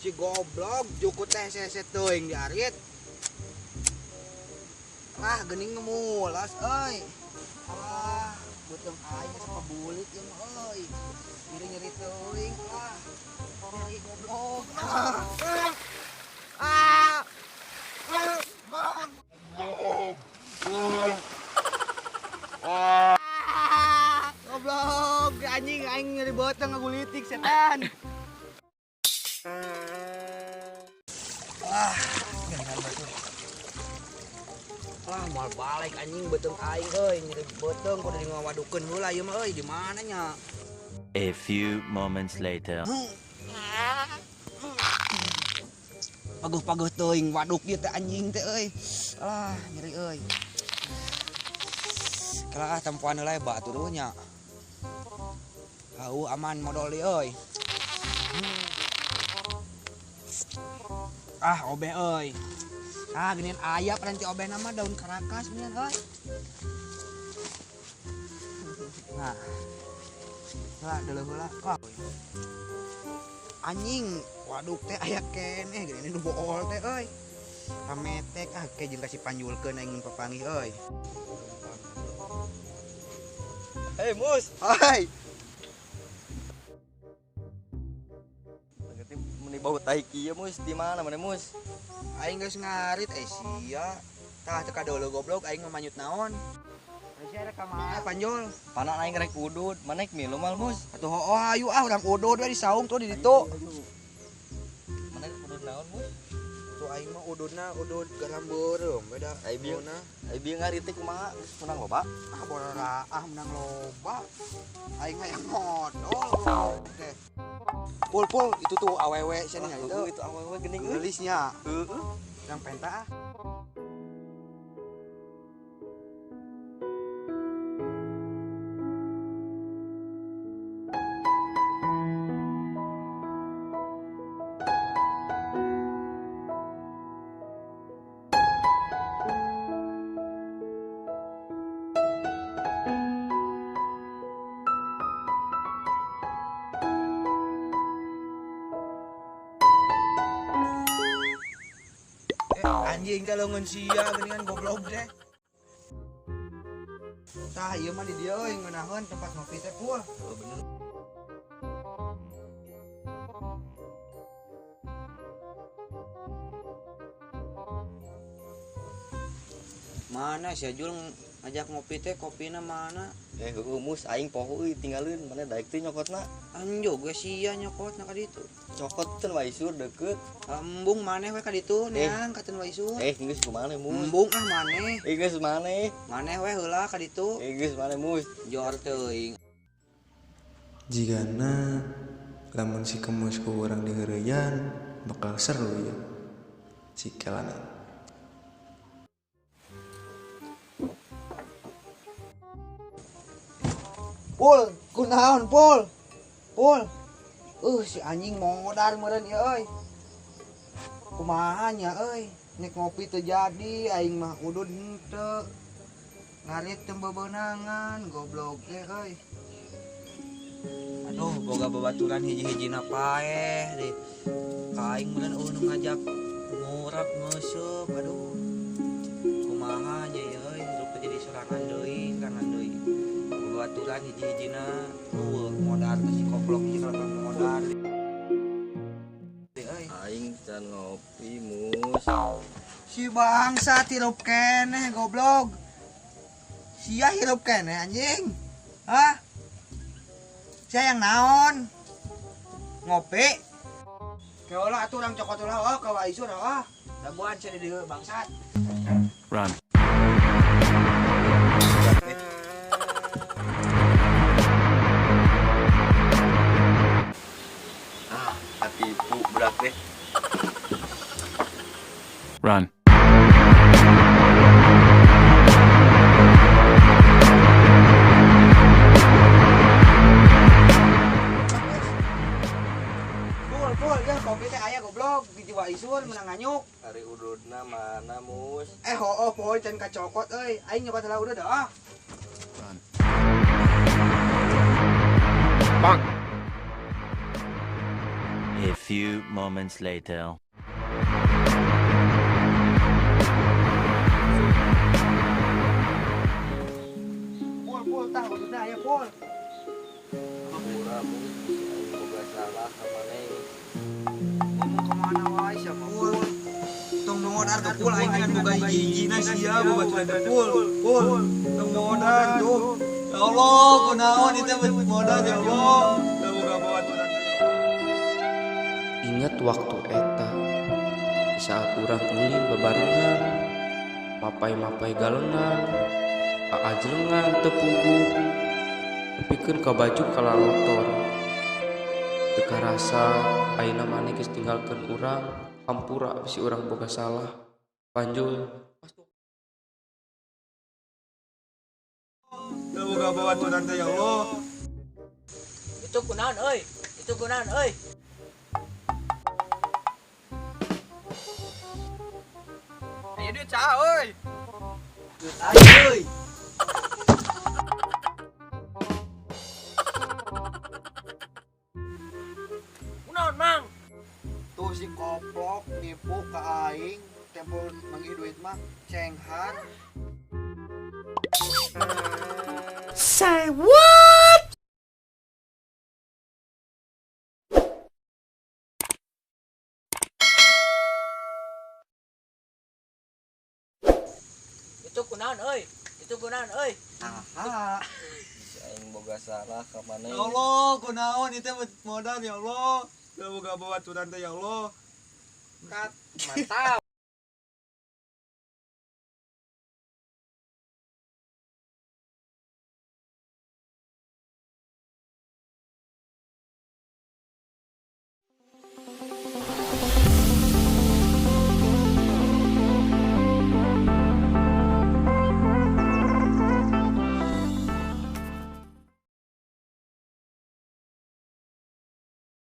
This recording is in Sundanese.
Si goblok jukut teh sese teuing diarit. Ah, geuning mulas euy. Alah, beuteung aing asa pabulit ieu mah euy. Nyeri-nyeri teuing ah. Nyeri goblok. Ah. Ah. Ah. Goblok, anjing aing nyeri beuteung ngagulitik setan. Ah, ah, moal balik anjing beuteung aing euy, nyeri beuteung kudu di ngawadukeun heula ieu mah euy, di mana nya? A few moments later. Paguh-paguh teuing waduk ieu teh anjing teh euy. Alah, nyeri euy. Kalah tempoan heula batur nya. Hau aman modol deui euy. Ah, obeh euy. Ah, geuning aya nanti obeh nama daun karakas geuning euy. Nah. Lah deuleuh heula. Wah. Anjing, waduk teh aya keneh geuning nu bool teh euy. Kametek ah ke jeung kasih panjulkeun aing mun papanggih euy. Hei Mus. Hai. Berarti meni bau tai kieu Mus, di mana mana Mus? Aing geus ngarit eh sia. Tah teu kadeuleuh goblok aing mah manyut naon. Sia rek ka mana panjul? Pana aing rek udud, mana rek milu mal Mus? Atuh hooh ayu ah urang udud we di saung tuh di ditu. Mana udud naon Mus? Tuh aing mah ududna udud garam beureum beda. Ai bieu ai bieu ngarit teh kumaha? Geus menang loba? Ah borora ah menang loba. Aing hayang modol teh. Pul pul itu tuh awewe sia nya itu. Itu awewe geuning euy. Geulisnya. Heeh. Yang penta ah. Anjing teh leungeun sia geuningan goblok teh. Tah ieu mah di dieu euy ngeunaheun tempat ngopi teh pul. Oh bener. Mana sia Jul ngajak ngopi teh kopina mana? Heueuh Mus aing poho euy tinggalin mana daek teh nyokotna. Anjo ge sia nyokotna ka ditu. Cokot teh waisur deket. Embung maneh we ka ditu neang ka teu waisur. Geus kumaha Mus? Embung ah maneh. Geus maneh. Maneh we heula ka ditu. Geus maneh Mus. Jor teuing. Jigana lamun si Kemus ku urang diheureuyan bakal seru ya. Cikelanan. Pul, kunaon Pul? Pul. Si anjing modar meureun ieu euy. Kumaha nya euy? Nek ngopi teu jadi, aing mah udud henteu. Ngarit teu bebeunangan, goblok ge euy. Aduh, boga babaturan hiji-hijina paeh deui. Ka aing meureun eueuh nu ngajak ngurap ngeuseum, aduh. Kumaha nya ieu euy, hirup teh jadi sorangan deui, sorangan deui. Babaturan hiji-hijina eueuh modar teh si koplok ieu kalapa modar. Euy. Aing can ngopi Mus. Si bangsa tirup keneh goblok. Sia hirup keneh anjing. Hah? Sia yang naon? Ngopi? Keolah atuh urang cokot ulah oh ka waisur oh. Dabuan sia di dieu bangsat. Run. Ah, katipu budak teh. Run. Pul, pul, ya kopi teh aya goblok di Waisur menang nganyuk. Ari ududna mana Mus? Hooh poho can kacokot euy. Aing nyokot heula udud ah. Run. A few few moments later. Pul pul tah udah aya pul. Hampura pul, aing boga salah ka maneh. Ngomong kemana wae sia pul. Tong nongodar tuh pul aing kan boga hiji-hijina sia babaturan teh pul. Pul tong nongodar tuh. Ya Allah, kunaon ieu teh modal ya Allah. Da boga babaturan teh. Ingat waktu eta saat urang ulin bebarengan, mapai-mapai galengan, aajlengan teu puguh, nepikeun ka baju kalalotor. Teu karasa ayeuna maneh geus tinggalkeun urang, hampura bisi urang boga salah. Panjul. Da boga babaturan teh ya Allah. Itu kunaon euy? Itu kunaon euy? Aya duit saha euy? Duit aing euy. Kunaon, Mang? Tuh si koplok nipu ka aing, tempo manggih duit mah cenghan. Say what? Itu kunaon euy? Itu kunaon euy? Aha. Bisi aing boga salah ka maneh. Ya Allah, kunaon ieu teh modal ya Allah. Da boga babaturan teh ya Allah. Kat, mantap.